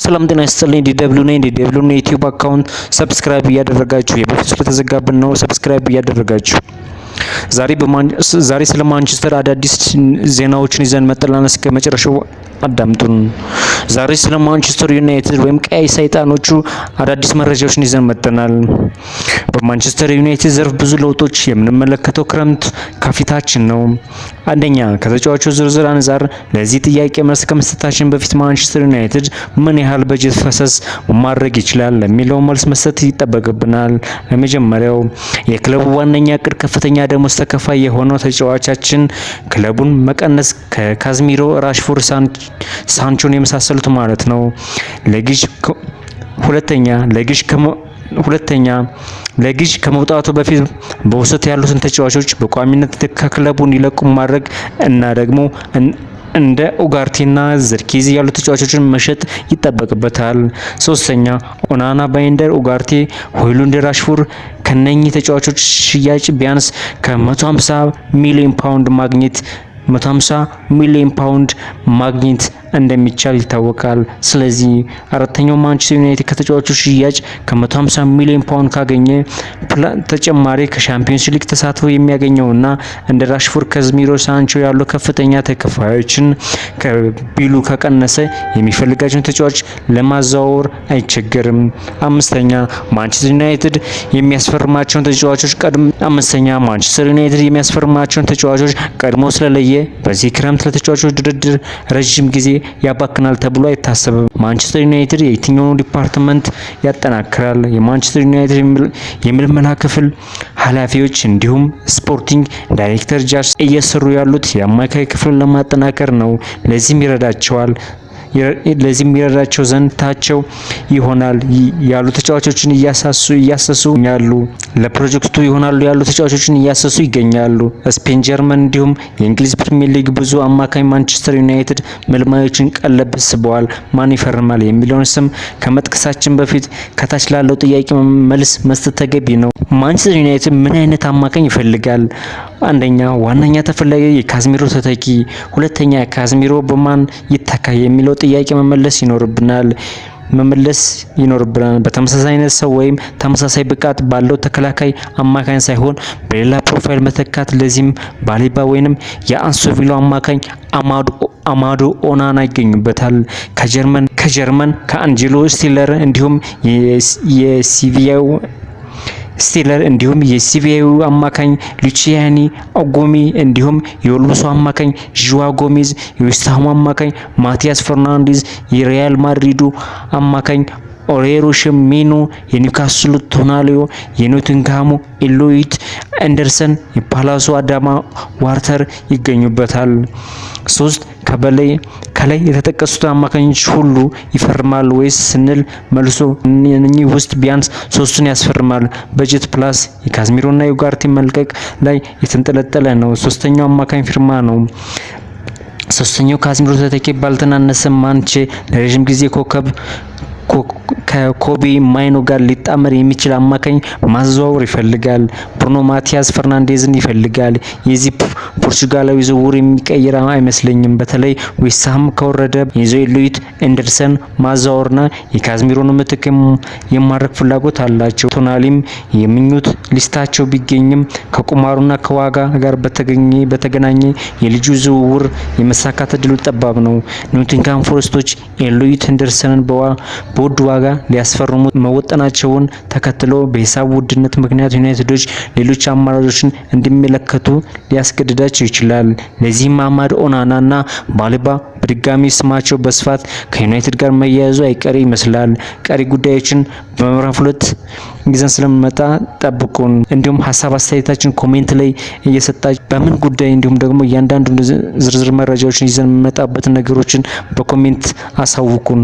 ሰላም ጤና ይስጥልኝ። ዲደብሊው ነኝ። ዲደብሊው ነው ዩቲዩብ account subscribe እያደረጋችሁ፣ የበፊቱ ስለተዘጋብን ነው። Subscribe እያደረጋችሁ ዛሬ ስለ ማንቸስተር አዳዲስ ዜናዎችን ይዘን መጥተናል። እስከ መጨረሻው አዳምጡን። ዛሬ ስለ ማንቸስተር ዩናይትድ ወይም ቀይ ሰይጣኖቹ አዳዲስ መረጃዎችን ይዘን መጥተናል። በማንቸስተር ዩናይትድ ዘርፍ ብዙ ለውጦች የምንመለከተው ክረምት ከፊታችን ነው። አንደኛ፣ ከተጫዋቹ ዝርዝር አንጻር ለዚህ ጥያቄ መልስ ከመስጠታችን በፊት ማንቸስተር ዩናይትድ ምን ያህል በጀት ፈሰስ ማድረግ ይችላል ለሚለው መልስ መስጠት ይጠበቅብናል። ለመጀመሪያው የክለቡ ዋነኛ እቅድ ከፍተኛ ደሞዝ ተከፋይ የሆነው ተጫዋቻችን ክለቡን መቀነስ ከካዝሚሮ፣ ራሽፎርድ፣ ሳንቾን የመሳሰሉት ማለት ነው። ለግዥ ሁለተኛ ለግዥ ሁለተኛ ለግዥ ከመውጣቱ በፊት በውሰት ያሉትን ተጫዋቾች በቋሚነት ከክለቡ እንዲለቁ ማድረግ እና ደግሞ እንደ ኡጋርቴና ዘርኪዚ ያሉ ተጫዋቾችን መሸጥ ይጠበቅበታል። ሶስተኛ፣ ኦናና፣ ባይንደር፣ ኡጋርቴ፣ ሆይሉንድ፣ ራሽፎርድ ከነኚህ ተጫዋቾች ሽያጭ ቢያንስ ከ150 ሚሊዮን ፓውንድ ማግኘት 150 ሚሊዮን ፓውንድ ማግኘት እንደሚቻል ይታወቃል። ስለዚህ አራተኛው ማንቸስተር ዩናይትድ ከተጫዋቾች ሽያጭ ከ150 ሚሊዮን ፓውንድ ካገኘ ተጨማሪ ከሻምፒዮንስ ሊግ ተሳትፎ የሚያገኘውና እንደ ራሽፎርድ፣ ካዝሚሮ፣ ሳንቾ ያሉ ከፍተኛ ተከፋዮችን ከቢሉ ከቀነሰ የሚፈልጋቸውን ተጫዋች ለማዘዋወር አይቸገርም። አምስተኛ ማንቸስተር ዩናይትድ የሚያስፈርማቸውን ተጫዋቾች ቀድሞ አምስተኛ ማንቸስተር ዩናይትድ የሚያስፈርማቸውን ተጫዋቾች ቀድሞ ስለለየ በዚህ ክረምት ለተጫዋቾች ድርድር ረዥም ጊዜ ያባክናል ተብሎ አይታሰብም። ማንቸስተር ዩናይትድ የትኛውን department ያጠናክራል? የማንቸስተር ዩናይትድ የምልመላ ክፍል ኃላፊዎች እንዲሁም sporting director ጃርስ እየሰሩ ያሉት የአማካይ ክፍሉን ለማጠናከር ነው። ለዚህም ይረዳቸው ዘንድ ታቸው ይሆናል ያሉ ተጫዋቾችን እያሰሱ ያሉ ለፕሮጀክቱ ይሆናሉ ያሉ ተጫዋቾችን እያሰሱ ይገኛሉ። ስፔን፣ ጀርመን እንዲሁም የእንግሊዝ ፕሪሚየር ሊግ ብዙ አማካኝ ማንቸስተር ዩናይትድ መልማዮችን ቀለብ ስበዋል። ማን ይፈርማል የሚለውን ስም ከመጥቀሳችን በፊት ከታች ላለው ጥያቄ መልስ መስጠት ተገቢ ነው። ማንቸስተር ዩናይትድ ምን አይነት አማካኝ ይፈልጋል? አንደኛ፣ ዋነኛ ተፈላጊ የካዝሚሮ ተተኪ፣ ሁለተኛ ካዝሚሮ በማን ይተካ የሚለው ጥያቄ መመለስ ይኖርብናል። በተመሳሳይ አይነት ሰው ወይም ተመሳሳይ ብቃት ባለው ተከላካይ አማካኝ ሳይሆን በሌላ profile መተካት። ለዚህም ባሌባ ወይንም የአስቶን ቪላው አማካኝ አማዶ ኦናና ይገኙበታል። ከጀርመን ከአንጀሎ ስቲለር እንዲሁም የሲቪያው ስቲለር እንዲሁም የሲቪያው አማካኝ ሉቺያኒ ኦጎሚ እንዲሁም የወልቭሱ አማካኝ ዥዋ ጎሜዝ፣ የዌስትሃሙ አማካኝ ማቲያስ ፈርናንዴዝ፣ የሪያል ማድሪዱ አማካኝ ኦሬሮ ሜኑ፣ የኒውካስሉ ቶናሊዮ፣ የኖቲንግሃሙ ኤሊዮት አንደርሰን፣ የፓላሱ አዳማ ዋርተር ይገኙበታል። ሶስት፣ ከላይ የተጠቀሱት አማካኞች ሁሉ ይፈርማሉ ወይስ ስንል መልሱ እነኚህ ውስጥ ቢያንስ ሶስቱን ያስፈርማል። በጀት plus የካዝሚሮና የኡጋርቴ መልቀቅ ላይ የተንጠለጠለ ነው። ሶስተኛው አማካኝ ፊርማ ነው። ሶስተኛው ካዝሚሮ ተተኪ ባልተናነሰ ማንቼ ለረዥም ጊዜ ኮከብ ከኮቢ ማይኖ ጋር ሊጣመር የሚችል አማካኝ ማዘዋወር ይፈልጋል። ብሩኖ ማቲያስ ፈርናንዴዝን ይፈልጋል። የዚህ ፖርቹጋላዊ ዝውውር የሚቀይር አይመስለኝም። በተለይ ዌስትሃም ከወረደ የኤሊዮት ኤንደርሰን ማዘዋወርና የካዝሚሮን ምትክ የማድረግ ፍላጎት አላቸው። ቶናሊም የምኞት ሊስታቸው ቢገኝም ከቁማሩና ከዋጋ ጋር በተገናኘ የልጁ ዝውውር የመሳካት እድሉ ጠባብ ነው። ኖቲንግሃም ፎረስቶች ኤሊዮት ኤንደርሰንን በውድ ዋጋ ሊያስፈርሙ መወጠናቸውን ተከትሎ በሂሳብ ውድነት ምክንያት ዩናይትዶች ሌሎች አማራጮችን እንዲመለከቱ ሊያስገድዳቸው ይችላል። ለዚህም አማድ ኦናና እና ባሌባ በድጋሚ ስማቸው በስፋት ከዩናይትድ ጋር መያያዙ አይቀሬ ይመስላል። ቀሪ ጉዳዮችን በምዕራፍ 2 ይዘን ስለምመጣ ጠብቁን። እንዲሁም ሀሳብ አስተያየታችን comment ላይ እየሰጣችሁ በምን ጉዳይ እንዲሁም ደግሞ እያንዳንዱ ዝርዝር መረጃዎችን ይዘን የምንመጣበትን ነገሮችን በ comment አሳውቁን።